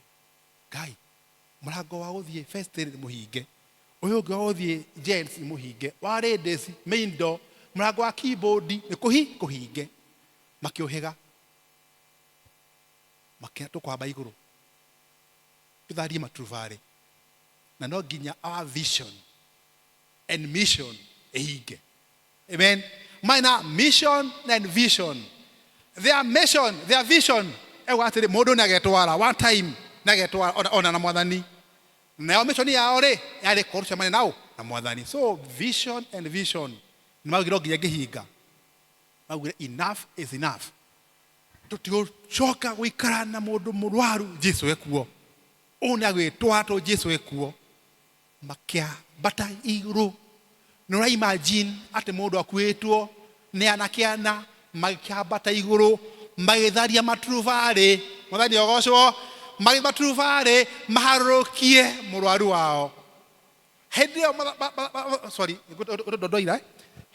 Ngai, mũrango wa gũthiĩ first nĩ mũhinge, ũyũ ũngĩ wa gũthiĩ gents nĩ mũhinge, wa ladies main door, mũrango wa keyboard nĩ kũhinge. Makĩũhĩga, makĩra tũkwamba igũrũ tũtharie maturubarĩ, na no nginya our vision and mission ĩhinge. Amen. Maina mission and vision. Their mission, their vision ego atĩrĩ, mũndũ nĩ agetwara one time, nĩ agetwara ona na mwathani. Nayo mission yao rĩ yarĩ kũrũcemania nao na mwathani. So vision and vision nĩ maugire nginya ngĩhinga, maugire enough is enough, tũtigũcoka gũikara na mũndũ mũrwaru Jesu ekuo. Ũũ nĩ agwĩtwara tondũ Jesu ekuo. Makĩambata igũrũ. Nĩ ũra imagine atĩ mũndũ akuĩtwo nĩ anake ana magĩkĩambata igũrũ, magĩtharia maturubarĩ, mwathani ogocwo, magĩ maturubarĩ maharũrũkie mũrwaru wao. Hĩndĩ ĩyo, sorry, ndoira,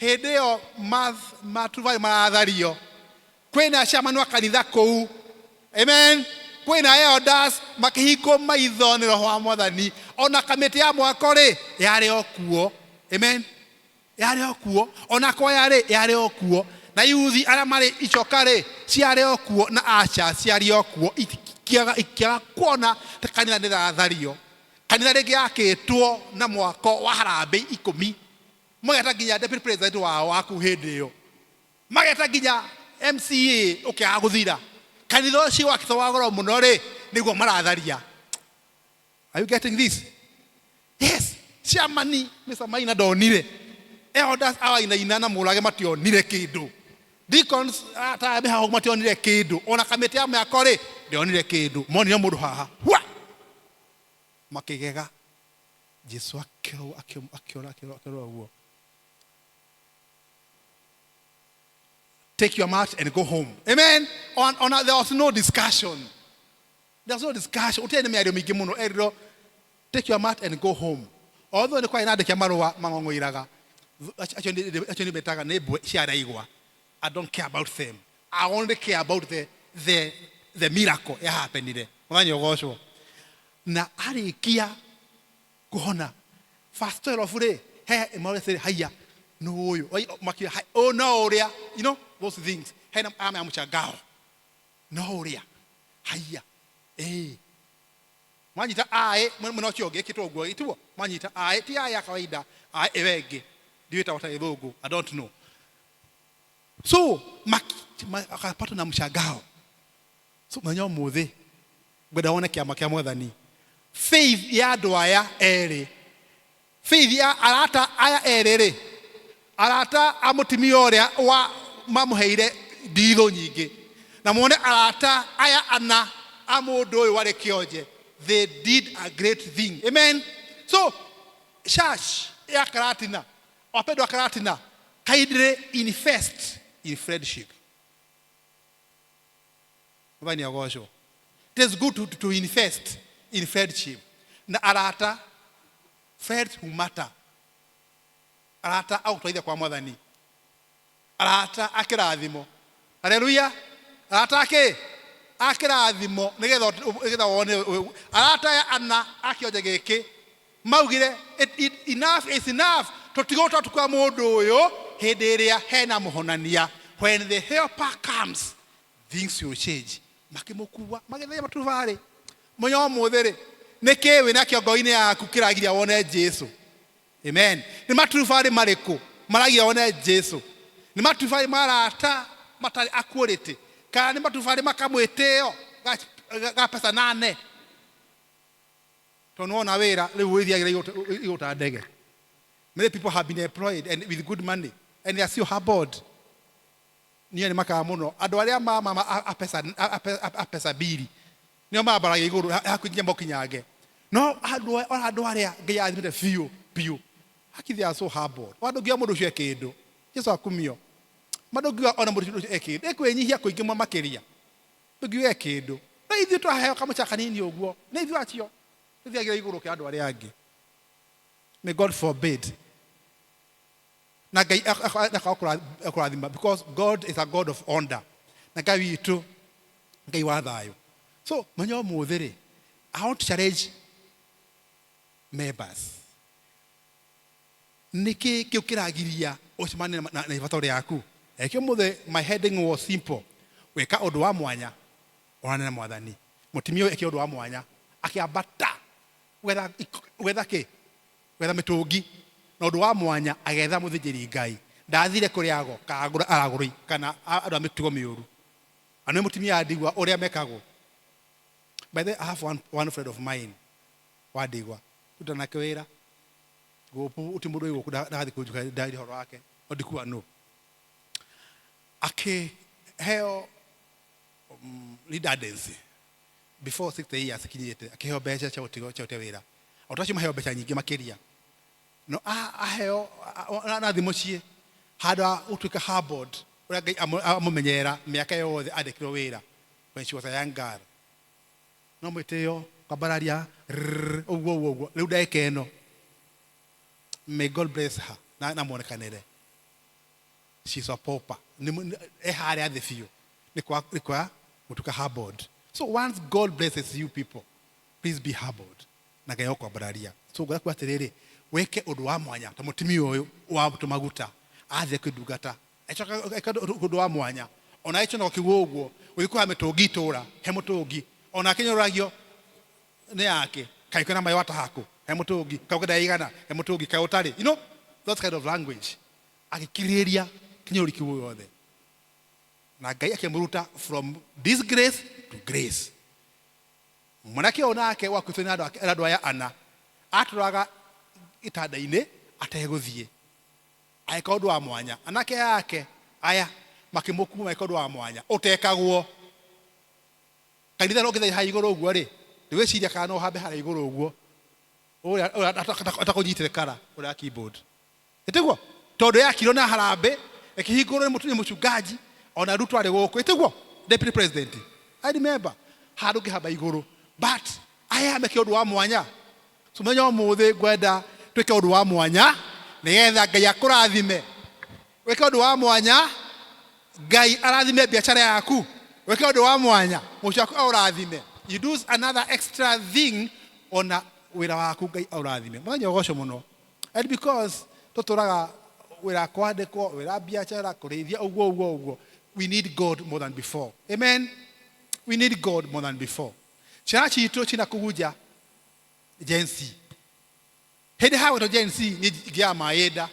hĩndĩ ĩyo maturubarĩ marathario, kwĩna chairman wa kanitha kũu, amen, kwĩna elders makĩhingwo maitho nĩ roho wa mwathani. Ona kamĩtĩ ya mwako rĩ yarĩ o kuo, amen, yarĩ o kuo. Ona kwaya rĩ yarĩ o kuo, na yuthi arĩa marĩ icoka rĩ ciarĩ o kuo, na aca ciarĩ o kuo. Ikĩaga kuona ta kanitha nĩ rathario. Kanitha rĩngĩ yakĩtwo na mwako wa harambĩ 10, mageta nginya deputy president wao waku hĩndĩ ĩyo, mageta nginya MCA, ũkĩaga gũthira. Kanitha ũcio wakĩtwo wa goro mũno rĩ nĩguo maratharia. Are you getting this? Yes. Chairman Mr. Maina ndonire, elders awainaina na mũrage mationire kĩndũ, deacons ata mĩhaho mationire kĩndũ, ona kamĩtĩ ya mĩako rĩ ndĩonire kĩndũ. Monire mũndũ haha hua, makĩgega. Jesu akĩora ũguo, "Take your mat and go home." Amen. On, there was no discussion. There was no discussion. Ũtiarĩ na mĩario mĩingĩ mũno. Erirwo, "Take your mat and go home." Although nĩ kwarĩ na andĩki a marũa mang'ong'oiraga. Acio nĩ metaga nĩ mbwe ciaraigwa. I don't care about them. I only care about the miracle ya happenire. Mwathani ũgocwo. Na arĩkia kũhona verse 12 rĩ, he ĩmwe haiya nũ ũyũ makiuga oh, no ũrĩa, you know those things, hena alama ya mshangao, no ũrĩa haiya eh mwanyita aĩ mwena ũcio ũngĩ ĩkĩtwo ũguo ĩtiguo mwanyita aĩ ti aĩ ya kawaida, aĩ ĩyo ĩngĩ ndiwĩtagwo ta gĩthũngũ, I don't know. So akapatwa na mshangao. So mũthenya ũmũthĩ ngwenda wone kĩama kĩa mwathani, faith ya andũ aya erĩ, faith ya arata aya erĩ rĩ, arata a mũtumia ũrĩa wa mamũheire ndigithũ nyingĩ, na muone arata aya ana a mũndũ ũyũ warĩ kĩonje. They did a great thing. Amen. So church ya Karatina, wapendwa Karatina, kindly invest in friendship. Mwathani agocwo. It is good to invest in friendship na arata, friends who matter, arata agũtwarithia kwa mwathani, arata a kĩrathimo, haleluya, arata akĩ a kĩrathimo, nĩgetha wone arata aya ana a kĩonje gĩkĩ maugire, "Enough is enough, tũtigũtwa tukua mũndũ ũyũ Hĩndĩ ĩrĩa hena mũhonania, when the helper comes, things will change. Makĩmũkua, magĩtheria maturubarĩ. Mũnya ũmũthĩ rĩ, nĩkĩ wĩna kĩo ngoro-inĩ yaku kĩragiria wone Jesu? Amen. Nĩ maturubarĩ marĩkũ maragiria wone Jesu? Nĩ maturubarĩ ma arata matarĩ a quality, kana nĩ maturubarĩ makamwĩtĩo ga pesa nane? Tondũ nĩwona wĩra rĩu wĩthiagĩra igũrũ ta ndege. Many people have been employed and with good money and they are still humbled. Niĩ nĩ makaga mũno andũ arĩa ma mama a pesa mbiri nĩo mambaragia igũrũ hakuhĩ nginya mokinyange. No andũ andũ arĩa Ngai arathimĩte biũ biũ, haki they are so humbled. Ona ndũngiuga mũndũ ũcio e kĩndũ. Jesu akumio. Ma ndũngiuga ona mũndũ ũcio e kĩndũ. Nĩ kwĩnyihia kũingĩ makĩria. Ndũngiuga e kĩndũ. No ithuĩ twaheo kamũca kanini ũguo, nĩ ithuĩ acio tũthiagĩra igũrũ kĩa andũ arĩa angĩ. May God forbid. Na Ngai akũrathima because God is a God of order. Na Ngai witũ, Ngai wa thayũ. So, menya ũmũthĩ rĩ, I want to challenge members. Nĩkĩ kĩu kĩragiria ũcemanie na ibataro rĩaku? Reke ũmũthĩ my heading was simple. Gwĩka ũndũ wa mwanya onane na Mwathani. Mũtumia ũyũ ekire ũndũ wa mwanya, akĩambata gwetha gwetha kĩ? Gwetha mĩtũngi. Na ũndũ wa mwanya agĩetha mũthĩnjĩri Ngai. Ndathire kũrĩ ago kana aragũri kana andũ a mĩtugo mĩũru. Na nĩ mũtumia wa ndigwa ũrĩa mekagwo. By the way, I have one friend of mine wa ndigwa. Tũrutaga nake wĩra. Gũkũ gũtirĩ mũndũ wĩ gũkũ ndagathiĩ kũnjuka ndarie ũhoro wake. No ndikuga nũ. Akĩheo redundancy before 60 years ikinyĩte, akĩheo mbeca cia gũtiga cia gũte wĩra. O ta acio maheo mbeca nyingĩ makĩria. No aheo na athiĩ mũciĩ handũ ha gũtuĩka humbled ũrĩa Ngai amũmenyerera mĩaka yothe andĩkirwo wĩra when she was a young girl. No mwĩtĩo kwambararia rrrr ũguo ũguo ũguo rĩu ndagĩka ĩno. May God bless her na muonekanĩre. She's a pauper. E harĩa thĩ biũ. Nĩ kwa gũtuĩka humbled. So once God blesses you people, please be humbled. Na Ngai agũkwambararia. So ngwenda kuga atĩrĩrĩ, wĩke ũndũ wa mwanya ta mũtumia ũyũ wa tũmaguta athire kwĩ ndungata agĩcoka eka ũndũ wa mwanya ona agĩconoka kiugo ũguo gũthiĩ kũhoya mĩtũngi itũra he mũtũngi ona akĩnyũrũragio nĩ yake kaĩ kwĩna maĩ wataha kũ he mũtũngi kaĩ ũkĩenda igana he mũtũngi kaĩ ũtarĩ, you know that kind of language. Agĩkirĩrĩria kĩnyũrũri kĩu gĩothe na Ngai akĩmũruta from disgrace to grace. Mwanake ũyũ nake wakuĩtwo nĩ andũ aya ana atũraga gĩtanda-inĩ ategũthiĩ, agĩka ũndũ wa mwanya. Anake ake aya makĩmũkua magĩka ũndũ wa mwanya ũtekagwo kanitha. No ũngĩthiĩ haha igũrũ ũguo rĩ, ndĩgwĩciria kana no ũhambe harĩa igũrũ ũguo ũrĩa atakũnyitĩte kara ũrĩa keyboard ĩtiguo, tondũ yakirwo na harambĩ ĩkĩhingũrwo nĩ mũchungaji ona Ruto arĩ gũkũ, ĩtiguo, deputy president. I remember handũ ngĩhamba igũrũ, but aya meke ũndũ wa mwanya. So mũthenya ũmũthĩ ngwenda twĩke ũndũ wa mwanya nĩgetha Ngai akũrathime. Wĩke ũndũ wa mwanya Ngai arathime biacara yaku. Wĩke ũndũ wa mwanya mũciĩ waku aũrathime. You do another extra thing ona wĩra waku Ngai aũrathime. Mũthenya ũgoco mũno. And because tũtũraga wĩra kwandĩkwo, wĩra biacara, kũrĩithia, ũguo ũguo ũguo, we need God more than before. Amen. We need God more than before. Ciana citũ cina kũgunja Gen Z. Hĩndĩ hagwĩtwo Gen Z niĩ ngĩaga maĩ nda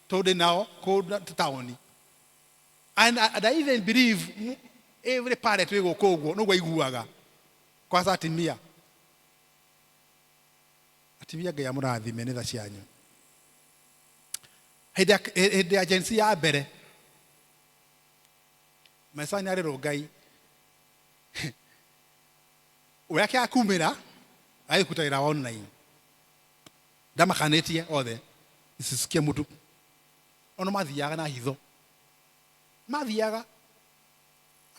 tondũ ndĩ nao kũu taũni. And I even believe every parent wĩ gũkũ ũguo nĩguo aiguaga. Kwanza atimia. Atimia Ngai amũrathime nĩ tha cianyu. Hĩndĩ ya Gen Z ya mbere, Mesani arĩ Rũngai. We akĩaga kumĩra agĩthiĩ kũruta wĩra wa online. Ndamakanĩtie othe isisikie mũtu. Ono mathiaga na hitho. Mathiaga.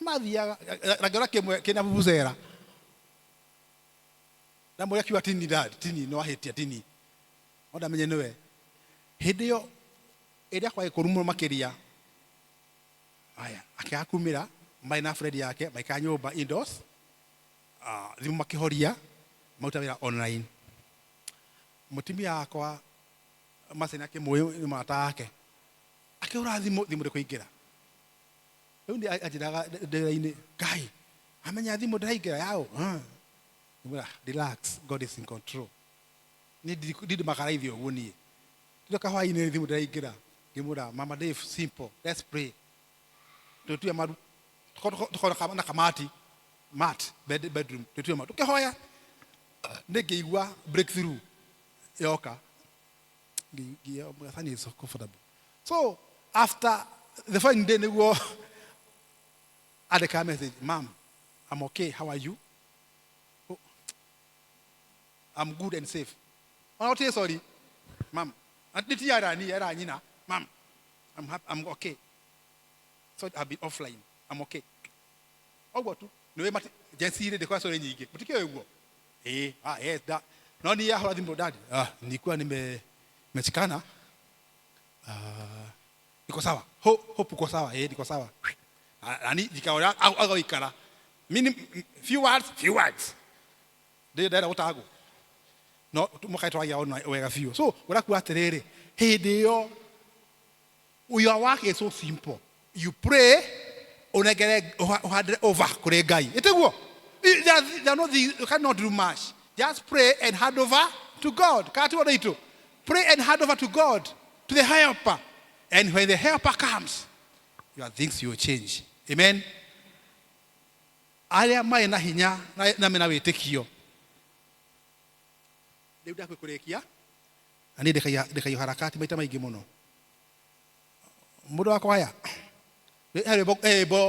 Mathiaga. Na ngĩona kĩmwe kĩna vuvuzela. Ndamũria akiuga tini dad, tini nĩ wahĩtia tini. No ndamenye nĩwe. Hĩndĩ ĩyo ĩrĩa kwarĩ kũru mũno makĩria, aya akĩaga kumĩra marĩ na friend yake maikara nyũmba indoors, thimũ makĩhoria, maruta wĩra online. Mũtumia wakwa Mercy nĩ akĩmũĩ nĩ mũrata wake. Akĩhũra thimũ, thimũ ndĩkũingĩra. Rĩu nĩ anjĩraga ndĩra-inĩ, Ngai amenya thimũ ndĩraingĩra yaũ. Ngĩmwĩra, "Relax, God is in control." Niĩ ndindĩmakaraithio ũguo niĩ. Tũrĩ hwaĩ-inĩ, thimũ ndĩraingĩra. Ngĩmwĩra, "Mama Dave, simple, let's pray." Tũtue maru, tũkona na kamati mat bedroom, tũtue maru, tũkĩhoya. Nĩ ngĩigua breakthrough yoka. Ngĩigua is so comfortable. So after the following day, nĩguo andĩka message, "Mam, I'm okay, how are you?" "Oh, I'm good and safe." Ona ũtirĩ sorry, mam. Nĩ era ni era nyina, "Mam, I'm happy, I'm okay. So I've been offline. I'm okay." Ũguo tu. Nĩwe mati Gen Z rĩ, ndĩkora sorry nyingĩ. Mũtikĩũĩ ũguo? Eh, ah yes, da. No ni yahũra thimũ, "Dad, ah, nilikuwa nimeshikana. Ah, niko sawa. Hope uko sawa." "Eh, niko sawa." Ah, nani jikaora agaikara. Mini few words, few words. Ndĩ ndera gũtagwo. No mũkaĩ ona wega biũ. So ũrakuga atĩrĩrĩ, hĩndĩ ĩyo your work is so simple. You pray, unengere ũhandĩre over kũrĩ Ngai. Ĩtiguo? There are no things, you cannot do much. Just pray and hand over to God. Kana ti ũndũ itũ? Pray and hand over to God, to the helper. And when the helper comes, your things will change. Amen. Arĩa marĩ na hinya na mena wĩtĩkio. Rĩu ndakwĩ kũrĩkia, na niĩ ndĩkagia harakati maita maingĩ mũno. Mũndũ wa kwaya, he rwĩmbo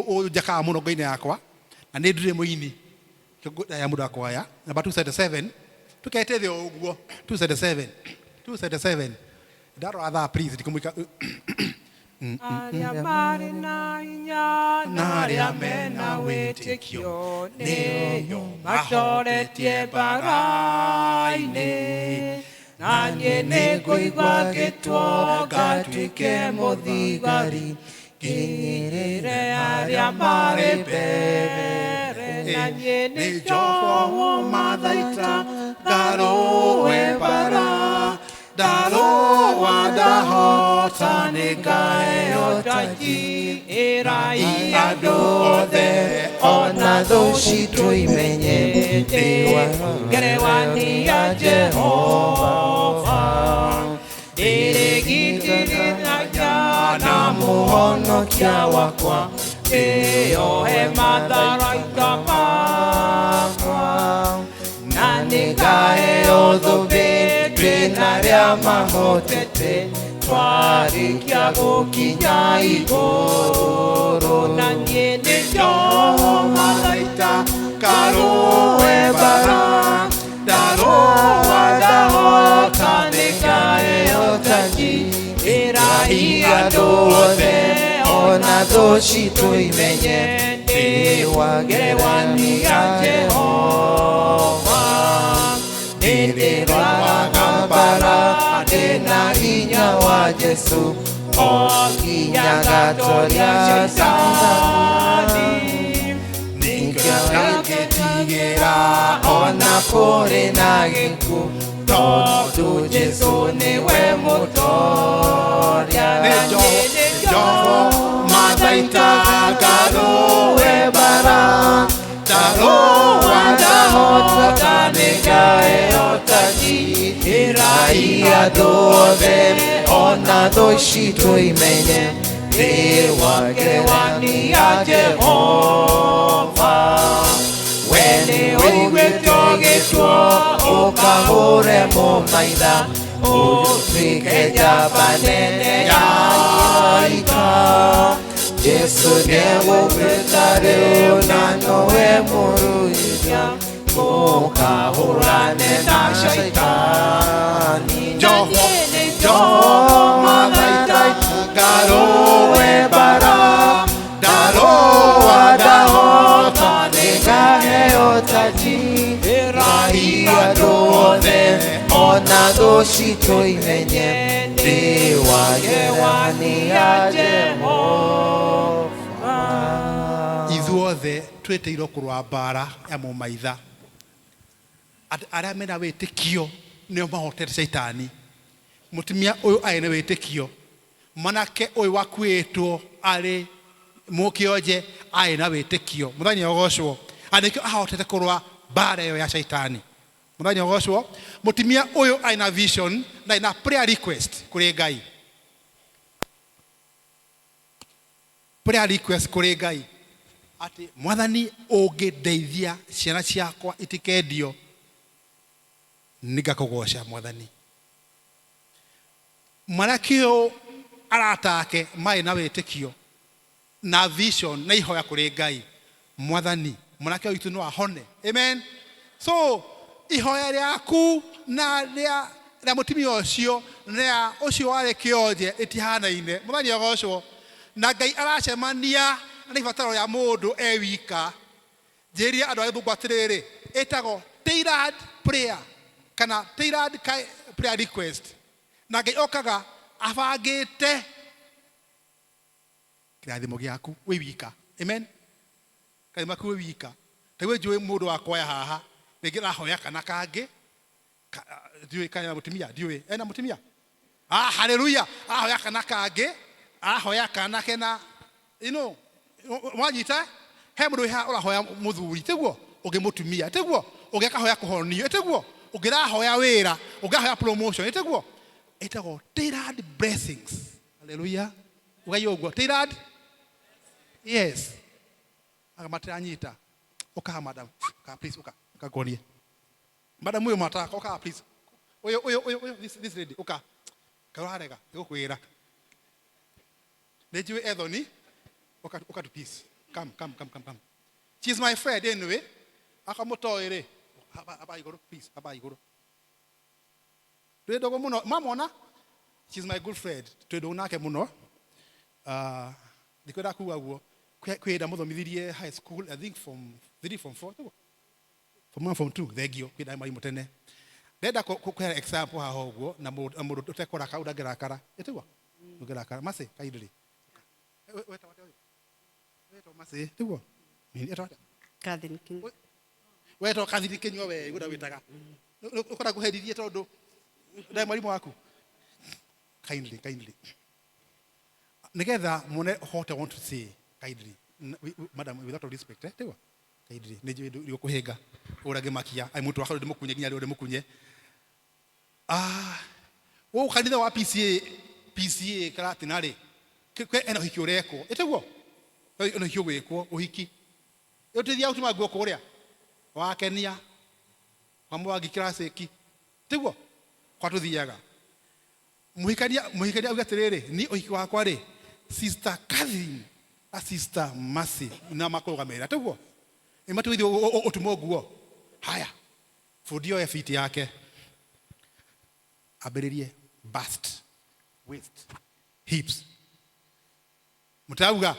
ũnjakaga mũno ngoro-inĩ yakwa, na nĩ ndirĩ mũini ya mũndũ wa kwaya, namba 277, tũkete thĩ o ũguo, 277, 277. Ndarora thaa, please, ndikũmũika. Arĩa marĩ na hinya na arĩa mena wĩtĩkio nĩo matoretie mbara-inĩ, na niĩ nĩngũigua ngĩtwo ngatuĩke mũthigari, nginyĩrĩre arĩa marĩ mbere, na niĩ nĩ njohwo mathaita, ngarũe mbara, ndarũa ndahota, nĩ ngaheo taji. Ĩrai andũ othe, ona thũ citũ imenye ngerewani ya Jehova ĩrĩgitĩrĩragia na mũhonokia wakwa, ĩyohe matharaita makwa, na nĩngaheo thũmbĩ twĩna arĩa mahotete, twarĩkia gũkinya igũrũ, na niĩ nĩ njohwo mathaita, ngarũe mbara, ndarũa ndahota, nĩngaheo taji. Ĩrai andũ othe, ona thũ citũ imenye ngerewani ya Jehova nĩndĩrũaga mbara ndĩna hinya wa Jesu, o nginya ngatoria Shaitani. Nĩngĩtigĩra ona kũrĩ na gĩkuũ, tondũ Jesu nĩwe mũtoria. Nĩ njohwo mathaita, ngarũe mbara, ndarũa ndahota, nĩngaheo taji. Ĩrai andũ othe, ona thũ citũ imenye ndĩ wa ngerewani ya Jehova. We nĩ ũiguĩte ũgĩtwo ũkahũre mũmaitha, ũtuĩke njamba nene ya ita. Jesu nĩegũgwĩta rĩu, na nowe mũruithia, mũkahũrane na Shaitani. Njohwo, njohwo mathaita, ngarũe mbara, ndarũa ndahota, nĩngaheo taji. Ĩrai andũ othe, ona thũ citũ imenye ndĩ wa ngerewani ya Jehova. Ithuothe twĩtĩirwo kũrũa mbara ya mũmaitha. Andũ arĩa mena wĩtĩkio nĩo mahotete Shaitani. Mũtumia ũyũ arĩ na wĩtĩkio. Mwanake ũyũ wakuĩtwo arĩ mũkĩonje arĩ na wĩtĩkio. Mũthenya ũgocwo. Na nĩkĩo ahotete kũrũa mbara ĩyo ya shaitani. Mũthenya ũgocwo. Mũtumia ũyũ arĩ na vision na arĩ na prayer request kũrĩ Ngai. Prayer request kũrĩ Ngai atĩ Mwathani ũngĩndeithia ciana ciakwa itikendio nĩngakũgoca Mwathani. Mwanake ũyũ arata ake marĩ na wĩtĩkio na vision na ihoya kũrĩ Ngai, Mwathani mwanake witũ no ahone. Amen. So ihoya rĩaku na rĩa rĩa mũtumia ũcio na rĩa ũcio warĩ kĩonje ĩtihanaine. Mwathani agocwo. Na Ngai aracemania na ibataro rĩa mũndũ e wika. Njĩrire andũ a gĩthũngũ atĩrĩrĩ, ĩtagwo tailored prayer kana tailored prayer request. Na Ngai okaga abangĩte kĩrathimo gĩaku wĩ wika. Amen. Kĩrathimo gĩaku wĩ wika. Ta rĩu njũĩ mũndũ wa kwaya haha rĩngĩ arahoya kana kangĩ, ndiũĩ kana ena mũtumia, ndiũĩ ena mũtumia. Ah, haleluya. Arahoya kana kangĩ, arahoya kana kena, you know, wanyita he mũndũ wĩ haha ũrahoya mũthuri, tiguo? Ũngĩ mũtumia, tiguo? Ũngĩ akahoya kũhonio, tiguo? Ũngĩ arahoya wĩra, ũngĩ arahoya promotion, tiguo? Ĩtagwo tailored blessings. Haleluya. Ugai ũguo, tailored? Yes. Aga matiranyita. Ũka madam, ũka please, ũka, ũka nguonie. Madam ũyũ mataka, ũka please. Ũyũ, ũyũ, ũyũ, ũyũ, this lady, ũka. Kaũrarega, nĩgũkwĩra. Nĩ njũĩ Ethoni, ũka, ũka to peace. Come, come, come, come, come. She is my friend anyway. Akamũtoĩ rĩ, haba, haba igũrũ, please, haba igũrũ. Twĩ ndũgũ mũno, mamwona? She is my good friend. Twĩ ndũgũ nake mũno. Ndikwenda kuga guo. Kwĩ hĩndĩ ndamũthomithirie high school, I think form 3, form 4, tiguo? Form 1, form 2, thengio, kwĩ ndarĩ mwarimũ tene. Ndĩrenda kũheana example haha ũguo, na mũndũ ũtekũrakara, ũndangĩrakara. Ĩtiguo? Ndũngĩrakara. Mercy, kindly. Wetagwo atĩa ũyũ? Wetagwo Mercy, tiguo? Wetagwo atĩa? Catherine King. Wetagwo Catherine Kinyua we, ũguo ndagwĩtaga. Ũkwenda ngũherithie tondũ ndarĩ mwarimũ waku? Kindly, kindly. Nĩgetha muone what I want to say, kindly. Madam, with all respect, tiguo? Kindly, nĩ njũĩ ndũkũhĩnga. Ũrangĩmakia, ai mũtwe wakwa ndĩmũkunye nginya rĩo ndĩmũkunye. Gũkũ kanitha wa PCA, PCA Karatina rĩ, ena ũhiki ũrekwo, ĩtiguo? Ena ũhiki ũgwĩkwo, ũhiki. Ũtĩthiaga gũtuma nguo kũrĩa? Wakenia, kwa Mwangi Classic, tiguo? Kwa tũthiaga. Mũhikania, mũhikania auge atĩrĩrĩ, niĩ ũhiki wakwa rĩ, Sister Catherine na Sister Mercy na makũrũgamĩrĩra, tiguo? Nĩ matũgĩthiĩ ũtumo nguo. Haya, bundi oe biti yake, ambĩrĩrie bust, waist, hips. Mũtirauga?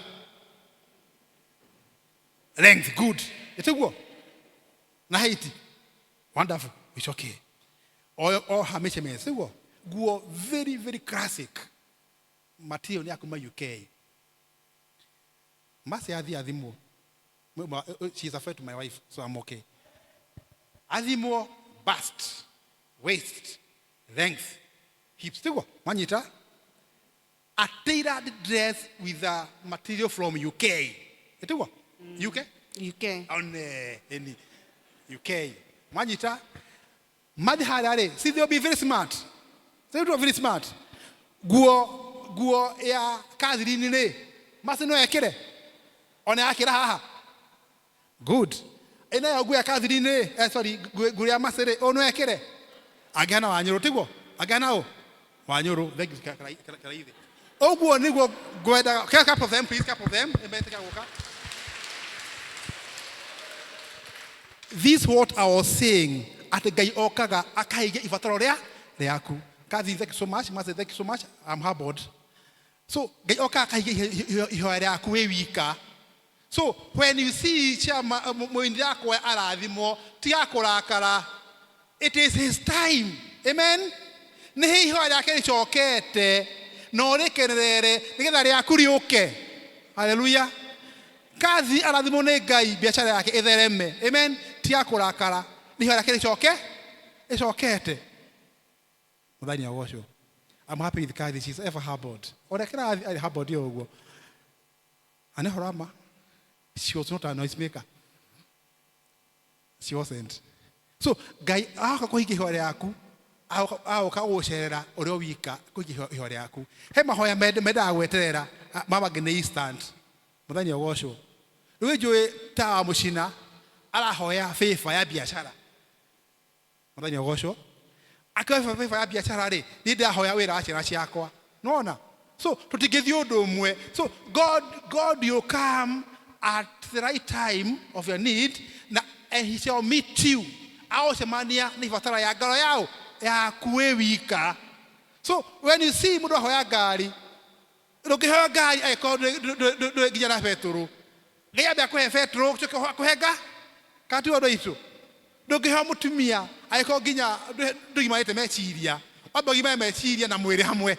Length, good. Ĩtiguo? Na height, wonderful, it's okay. All her measurements, tiguo? Nguo very, very classic. Material nĩ ya kuma UK. Mercy athiĩ athimwo. She is a friend to my wife, so I'm okay. Athimwo bust, waist, length, hips, tiguo? Mwanyita? A tailored dress with a material from UK. Ĩtiguo? UK? UK. One, any. UK. Mwanyita? Mathi harĩa rĩ, see they'll be very smart. They will be very smart. Nguo, nguo ya Catherine rĩ, Mercy no ekĩre? Ona yakĩra haha? Good. Ĩno yo nguo ya Catherine rĩ, sorry, nguo ya Mercy rĩ, ũyũ no ekĩre? Angĩhana Wanyũrũ, tiguo? Angĩhana ũ? Wanyũrũ, thank you, Karaithi. Ũguo nĩguo ngwendaga. Can I clap for them, please? Clap for them. Nĩmetĩkĩra gũka. This what I was saying, atĩ Ngai okaga akahingia ibataro rĩa rĩaku. Catherine, thank you so much. Mercy, thank you so much. I'm humbled. So, Ngai okaga akahingia ihoya rĩaku wĩ wika. So, when you see chama mũini yakwa arathimwo, tiga kũrakara. It is his time. Amen. Nĩ ihoya rĩake rĩcokete na ũrĩkenerere nĩgetha rĩaku rĩũke. Hallelujah. Kathi arathimwo nĩ Ngai, biacara yake ĩthereme. Amen. Tiga kũrakara. Nĩ ihoya rĩake rĩcoke rĩcokete. Mũthenya ũcio. I'm happy with Kathy. She's ever humbled. Ona kĩrathi arĩ humbled ũguo. Na nĩ ũhoro wa ma. She was not a noise maker. She wasn't. So Ngai agoka kũhingia ihoya rĩaku, agoka gũgũcerera ũrĩ o wika kũhingia ihoya rĩaku. He mahoya mendaga gweterera, ma mangĩ nĩ instant. Mũthenya ũgocwo. Rĩu njũĩ ta wa mũcina arahoya favor ya biacara. Mũthenya ũgocwo. Akĩhoya favor ya biacara rĩ, niĩ ndĩrahoya wĩra wa ciana ciakwa. Nĩwona? So tũtingĩthiĩ ũndũ ũmwe. So God will come at the right time of your need na and he shall meet you. Agũcemania na ibatara ya ngoro yao yaku wĩ wika. So when you see mũndũ ahoya ngari, ndũngĩheo ngari angĩkorwo ndũrĩ nginya na betũrũ. Ngai ambe akũhe betũrũ ũcoke akũhe nga kana ti ũndũ witũ. Ndũngĩheo mũtumia angĩkorwo nginya ndũgimarĩte meciria. Wambe ũgimare meciria na mwĩrĩ hamwe.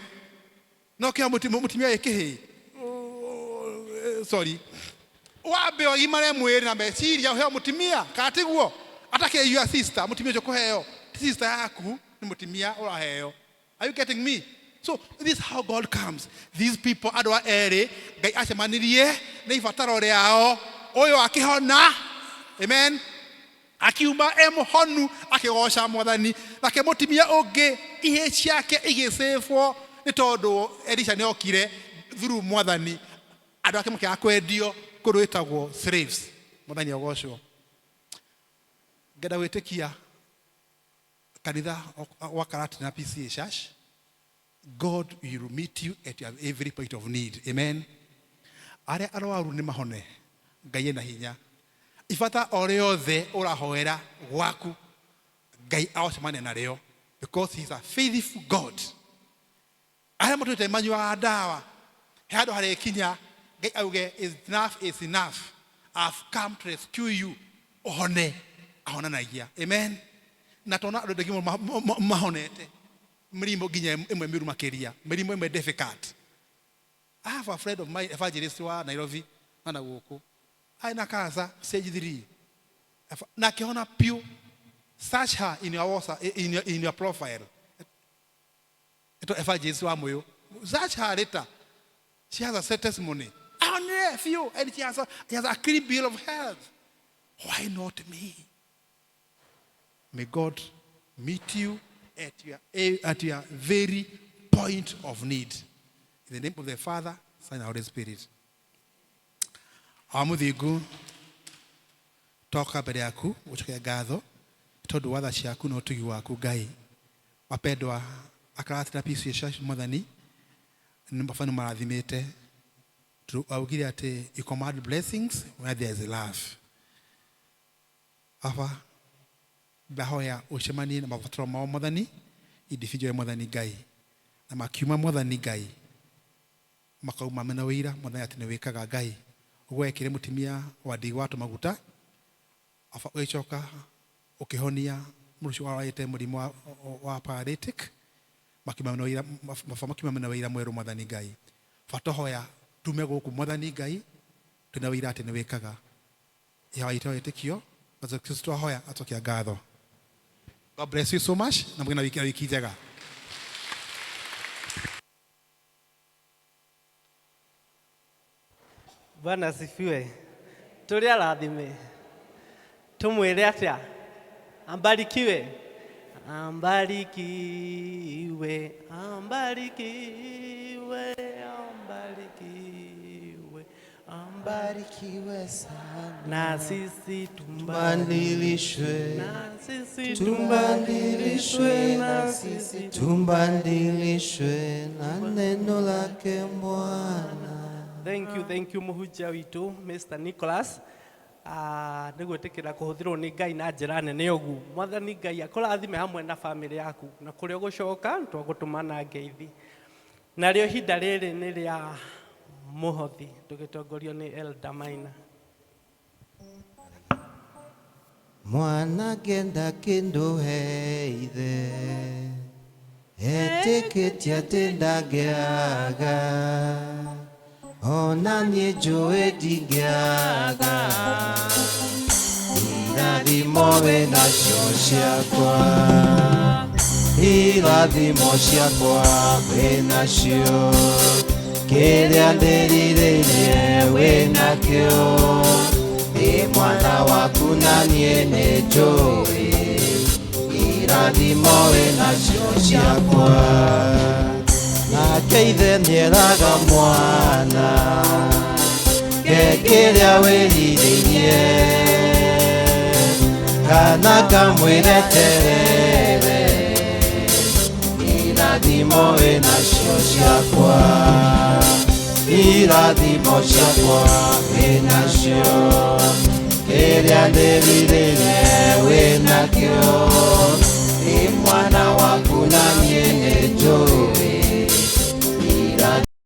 No kĩheo mũtumia wĩ kĩhĩĩ. Sorry. Wambe ũgimare mwĩrĩ na meciria ũheo mũtumia kana tiguo? Atakĩ your sister, mũtumia ũcio kũheo ti sister yaku, nĩ mũtumia ũraheo. Are you getting me? So this is how God comes. These people andũ a erĩ Ngai acemanirie na ibataro rĩao, ũyũ akĩhona. Amen. Akiuma e mũhonu akĩgoca Mwathani, nake mũtumia ũngĩ ihĩĩ ciake igĩcĩbwo nĩ tondũ Elisha nĩ okire through Mwathani, andũ ake makĩaga kwendio kũndũ gwĩtagwo slaves. Mwathani agocwo. Ngenda gwĩtĩkia kanitha wa Karatina PCEA Church, God will meet you at your every point of need. Amen. Arĩa arwaru nĩ mahone, Ngai ena hinya. Ibata o rĩothe ũrahoera gwaku, Ngai agũcemania narĩo because he is a faithful God. Arĩa matũĩte manyuaga ndawa, he handũ harĩkinya Ngai auge enough is enough. I've come to rescue you. Ũhone, ahonanagia. Amen. Na tona andũ aingĩ mahonete mĩrimũ nginya ĩmwe mĩũru makĩria, mĩrimũ ĩmwe difficult. I have a friend of mine, evangelist wa Nairobi, na gũkũ. Arĩ na cancer stage 3. Na akĩhona piũ. Search her in your WhatsApp, in your profile. Ito evangelist wa Muyu. Search her later. She has a testimony. Ahonire biũ and she has a clean bill of health. Why not me? May God meet you at your very point of need. In the name of the Father, Son, and Holy Spirit. Awa mũthingu, toka mbere yaku gũcokia ngatho tondũ wa tha ciaku na ũtugi waku Ngai. Wapendwa akaratina PCEA Church Mwathani nĩ baba nĩ marathimĩte. Augire atĩ you command blessings where there is love. Baba, ndahoya ũcemanie na mabataro mao Mwathani, individual Mwathani Ngai, na makiuma Mwathani Ngai makauma mena wĩira Mwathani atĩ nĩ wĩkaga Ngai. Ũguo wekire mũtumia wa ndigwa maguta, baba ũgĩcoka ũkĩhonia mũndũ ũcio warwarĩte mũrimũ wa paralytic, makiuma mena wĩira, baba makiuma mena wĩira mwerũ Mwathani Ngai. Baba tũhoya tume gũkũ Mwathani Ngai twĩna wĩira atĩ nĩ wĩkaga. Ihoya itũ wĩtĩkio Jesu Kristo twahoya atokia ngatho. God bless you so much na mũgĩe na wiki njega. Bwana asifiwe. Tũrĩ arathime. Tumwĩre atĩa? Ambarikiwe. Ambarikiwe, ambarikiwe, ambarikiwe, Barikiwe sana. Na sisi Tumbandilishwe, na sisi tumbandilishwe, na sisi tumbandilishwe na neno lake Bwana. Thank you, thank you mũhunjia witũ Mr. Nicholas. Nĩ gwĩtĩkĩra kũhũthĩrwo nĩ Ngai na njĩra nene ũguo. Mwathani Ngai akũrathime hamwe na famĩlĩ yaku na kũrĩa ũgũcoka twagũtũma ngeithi. Narĩo ihinda rĩrĩ nĩ rĩa mũhothi tũgĩtongorio nĩ Elder Maina. Mwana ngenda kĩndũ he ithe, etĩkĩtie atĩ ndangĩaga, ona niĩ njũĩ ndingĩaga, irathimo wĩ nacio ciakwa. Irathimo ciakwa wĩnacio, kĩrĩa ndĩrirĩirie wĩnakĩo. Ndĩ mwana waku na niĩ nĩ njũĩ irathimo wĩnacio ciakwa. Nake ithe nĩeraga mwana ke kĩrĩa wĩrirĩirie, kana kamwĩre terere, irathimo wĩnacio ciakwa, irathimo ciakwa wĩnacio, kĩrĩa ndĩrirĩirie wĩnakĩo. Ndĩ mwana waku na niĩ nĩ njũĩ.